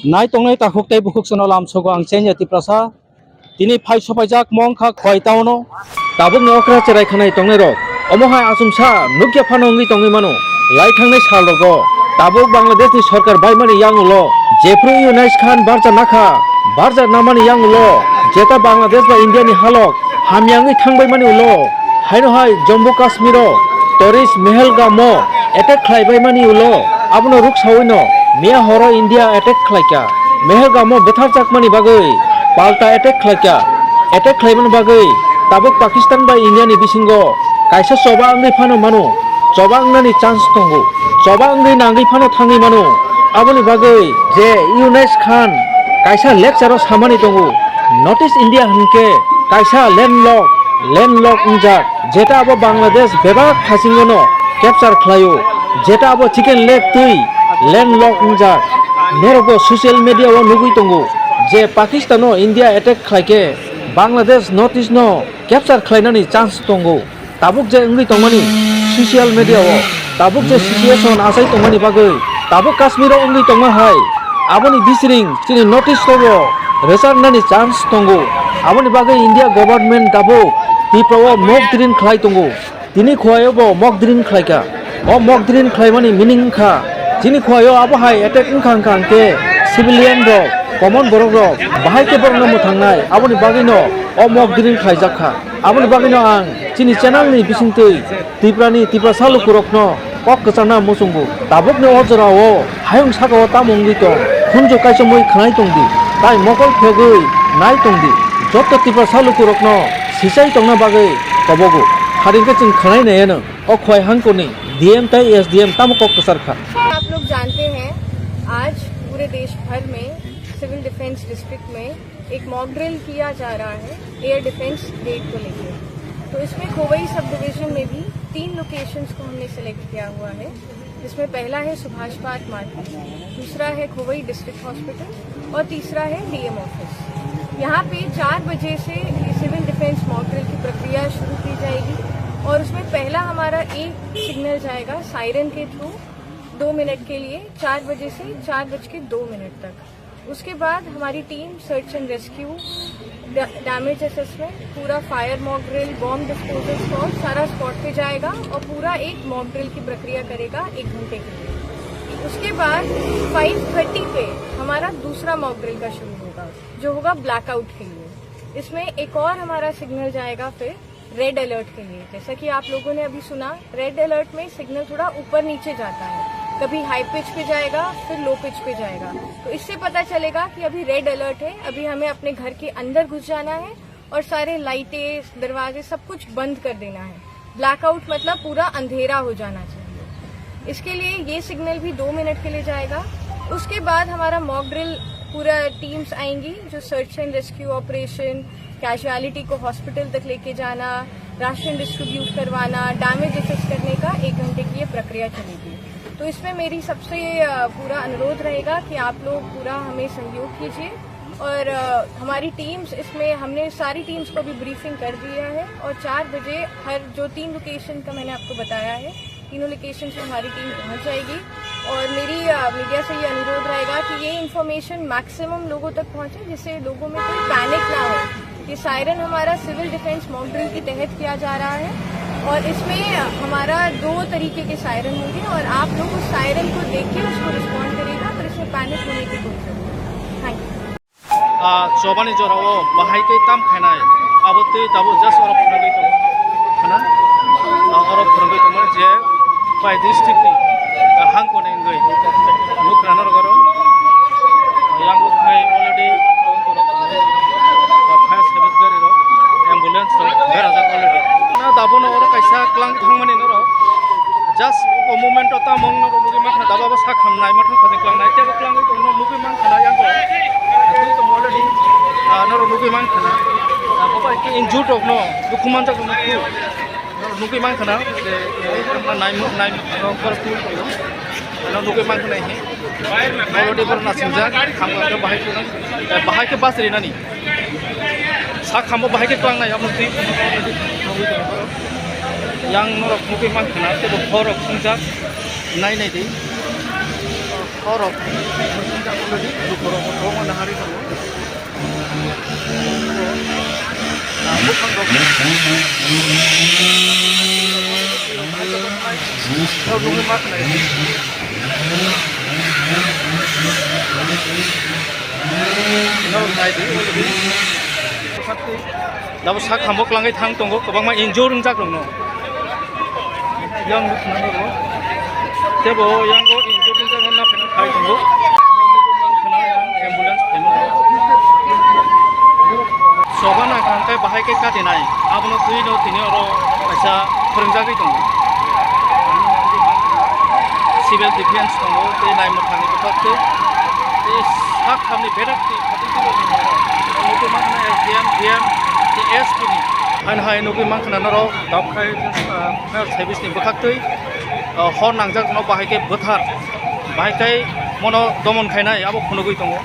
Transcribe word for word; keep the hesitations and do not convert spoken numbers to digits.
Nai tongnai takhuk tei bukhuk chwngno lamsogo ang Chenya Tiprasa. Tini phai sopaijak mong kha Khwai town-o. Tabukni okra cherai khanai tongnairok. Omo hai achomsa nukya phano wngwi tongwi mano. Lai thangnai salrogo tabuk Bangladeshni sorkar baimani yangulo jephru Yunus Khan barja nakha. Barja namani yangulo jeta Bangladesh ba Indiani halok hamya wngwi thangbaimani ulo, haino hai Jammu Kashmiro tourist Pahalgamo attack khlaibaimani ulo, abono ruksaoino miya horo India attack khlaikha. Pahalgamo bwtharjakmani bagwi palta attack khlaikha. Attack khlaimani bagwi tabuk Pakistan bai Indiani bisingo kaisa choba wngwi phano mano, choba wngnani chance tongo, choba wngwi nangwi phano thangwi mano. Aboni bagwi je Yunus Khan kaisa lecture-o samani tongo, North East India hinkhe kaisa landlock, landlock wngjak, jeta abo Bangladesh bebak phasingono capture khlaio, jeta abo chicken leg twi landlock wngjak. Norokbo social media-o nugwi tongo je Pakistan-o India attack khlaikhe Bangladesh North East-no capture khlainani chance tongo. Tabuk je wngwi tongmani social media-o, tabuk je situation achai tongmani bagwi, tabuk Kashmir-o wngwi tongma hai, aboni bising chini North East-o bo rwcharnani chance tongo. Aboni bagwi India government tabuk Tripura-o mock drill khlai tongo. Tini Khwai-o bo mock drill khlaikha. O mock drill khlaimani meaning wngkha, chini Khwai-o abo hai attack wngkha wngkha hwnkhe civilian rok, common borok rok bahai khe borokno mwthangnai, aboni bagwino o mock drill khlaijak kha. Aboni bagwino ang chini channel ni bisingtwi Tripura ni Tiprasa lukurokno kok kwchangna muchungo. Tabukni o jorao hayung sakao tamo wngwi tong, khunju kaichomwi khwnai tongdi, tai mokol phegwi nai tongdi. Jotto Tiprasa lukurokno sichai tongna bagwi kobogo. Hading khe chwng khwnai naiya nwng o Khwai hangkoni D M tai S D M tamo kok kwchar kha. आप लोग जानते हैं, आज पूरे देश भर में civil defence district में एक मॉक ड्रिल किया जा रहा है एयर डिफेंस रेड को लेकर। तो इसमें खोवई सब डिवीजन में भी तीन लोकेशंस को हमने सिलेक्ट किया हुआ है, जिसमें पहला है सुभाष पार्क मार्केट, दूसरा है खोवई डिस्ट्रिक्ट हॉस्पिटल और तीसरा है डीएम ऑफिस। यहाँ पे चार बजे से ये सिविल डिफेंस मॉक ड्रिल की प्रक्रिया शुरू की जाएगी और उसमें पहला हमारा एक सिग्नल जाएगा सायरन के थ्रू दो मिनट के लिए, चार बजे से चार बज के दो मिनट तक। उसके बाद हमारी team search and rescue, damage assessment, पूरा fire mock drill, bomb disposal squad, सारा स्पॉट पे जाएगा और पूरा एक मॉक ड्रिल की प्रक्रिया करेगा एक घंटे के लिए। उसके बाद फ़ाइव थर्टी पे हमारा दूसरा मॉक ड्रिल का शुरू होगा, जो होगा ब्लैकआउट के लिए। इसमें एक और हमारा सिग्नल जाएगा फिर रेड अलर्ट के लिए। जैसा कि आप लोगों ने अभी सुना, रेड अलर्ट में सिग्नल थोड़ा ऊपर नीचे जाता है, कभी हाई पिच पे जाएगा, फिर लो पिच पे जाएगा। तो इससे पता चलेगा कि अभी रेड अलर्ट है, अभी हमें अपने घर के अंदर घुस जाना है और सारे लाइटें, दरवाजे, सब कुछ बंद कर देना है। ब्लैकआउट मतलब पूरा अंधेरा हो जाना चाहिए। इसके लिए ये सिग्नल भी दो मिनट के लिए जाएगा। उसके बाद हमारा मॉक ड्रिल, पूरा टीम्स आएंगी जो search and rescue operation, casualty को हॉस्पिटल तक लेके जाना, राशन डिस्ट्रीब्यूट करवाना, डैमेज असेस करने का एक घंटे की ये प्रक्रिया चलेगी। तो इसमें मेरी सबसे, अ, पूरा अनुरोध रहेगा कि आप लोग पूरा हमें सहयोग कीजिए और, अ, हमारी टीम्स इसमें, हमने सारी टीम्स को भी ब्रीफिंग कर दिया है और चार बजे हर जो तीन लोकेशन का मैंने आपको बताया है, तीनों लोकेशन पे हमारी टीम पहुंच जाएगी। और मेरी, अ, मीडिया से ये अनुरोध रहेगा कि ये इन्फॉर्मेशन मैक्सिमम लोगों तक पहुंचे, जिससे लोगों में कोई पैनिक ना हो। ये सायरन हमारा सिविल डिफेंस मॉक ड्रिल के तहत किया जा रहा है और इसमें हमारा दो तरीके के सायरन होंगे और आप लोग उस सायरन को देख के उसको रिस्पॉन्ड करिएगा, पर इसमें पैनिक होने की कोई जरूरत नहीं। Thank you. Ah, chobani jorao bahai khe tam khainai, abo twi tabuk just oro phwrwngwi tongo khna. Ah, oro phwrwngwi tongo je pai district ni, ah, hangkoni wngwi nukra norok oro. Yang bo khai already, ah, fire service gari rok, ambulance rok berajak already. Na dabono oro kaisa klang thangmani norok. Just o moment o tamo wngno rw nugwi mankha, daba bo sak ham nai mathang khating klang nai, tebo klang wi tongno nugwi mankha na yang bo. Twi tong already, ah, norok nugwi mankha na. Ah, bo bai khe injured rok no dukhu manjak rok no khu. Norok nugwi mankha na, je, eh, nai, nai, rok kor khu. Ano nugwi mankha na hi. Already bor na singjak, ham kha bahai khu na. Eh, bahai khe bas ri nani. Sak hambo bahai khe klangnai, abo twi. Yang norok nugwi mankha na, tebo khorok sungjak, nai nai di. Borok, borok kwbangma nahari tongo. Bwkhang rok. Norok nugwi ma khwnai. Norok nai di, oi di. Tabuk sak hambo kwlangwi thang tongo, kwbangma injure wngjak rokno. Yang nukna norok. Tebo yang o injure wngjak rokno naphina phai tongo. Ambulance phaimano. Soba nang kha hwnkhe bahai khe katinai. Abono twi no tini oro kaisa phwrwngjagwi tongo. Civil defense tongo, tei nai mwthangni bwkhak tei, tei sak hamni berak twi phatwi twi rok tongo. Nugwi mankha S D M, D M, tei S P ni. Haino hai nugwi mankha norok, Daokhai, ah, fire service ni bwkhak twi, ah, hor nangjak no bahai khe bwthar, bahai khe mono domon khainai abo phunugwi tongo.